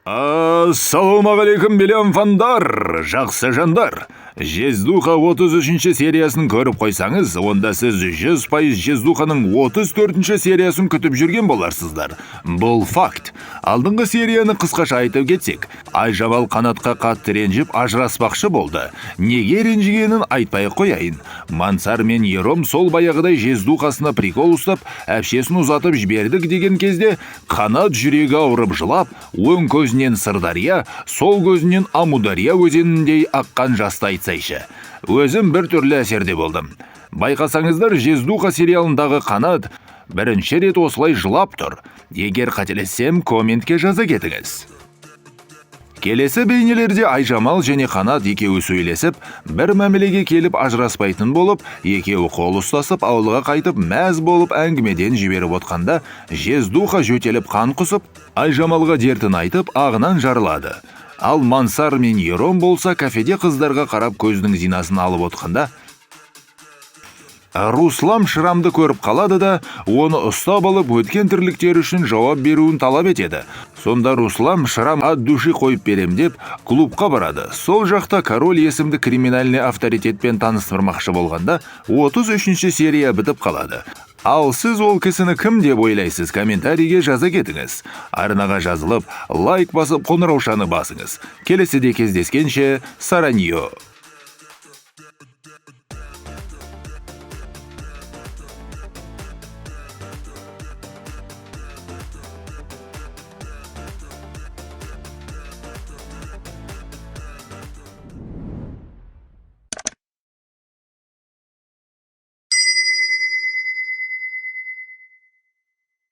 Ассалаумағалейкум, миллион фандар, жақсы жандар. Жездуха 33 сериясын көріп қойсаңыз, онда сіз 100% Жездуханың 34 сериясын күтіп жүрген боларсыздар. Бұл факт. Алдыңғы серияны қысқаша айтып кетсек, Айжамал Қанатқа қатты ренжіп, ажыраспақшы болды. Неге ренжігенін айтпай қояйын. Мансар мен Ером сол баяғыдай жездухасына прикол ұстап, әпшесін ұзатып жібердік деген кезде Қанат жүрегі ауырып жылап, оң көзінен Сырдария, сол көзінен Амудария өзеніндей аққан жасты айтсайшы. Өзім бір түрлі әсерде болдым. Байқасаңыздар, Жездуха сериалындағы Қанат бірінші рет осылай жылап тұр. Егер қателессем, комментке жаза кетіңіз. Келесі бейнелерде Айжамал және Қанат екеуі сөйлесіп, бір мәмілеге келіп, ажыраспайтын болып, екеуі қол ұстасып, ауылға қайтып, мәз болып әңгімеден жіберіп отқанда, Жездуха жөтеліп, қан құсып, Айжамалға дертін айтып, ағынан жарылады. Ал Мансар мен Ером болса, кафеде қыздарға қарап, көзінің зинасын алып отқанда, Руслан Шрамды көріп қалады да, оны ұстап алып, өткен тірліктері үшін жауап беруін талап етеді. Сонда Руслан Шрам от души қойып берем деп, клубқа барады. Сол жақта Король есімді криминальный авторитетпен таныстырмақшы болғанда, 33 серия бітіп қалады. Ал сіз ол кісіні кім деп ойлайсыз, комментарийге жаза кетіңіз. Арнаға жазылып, лайк басып, қоңыраушаны басыңыз. Келесіде кездескенше, сараньо.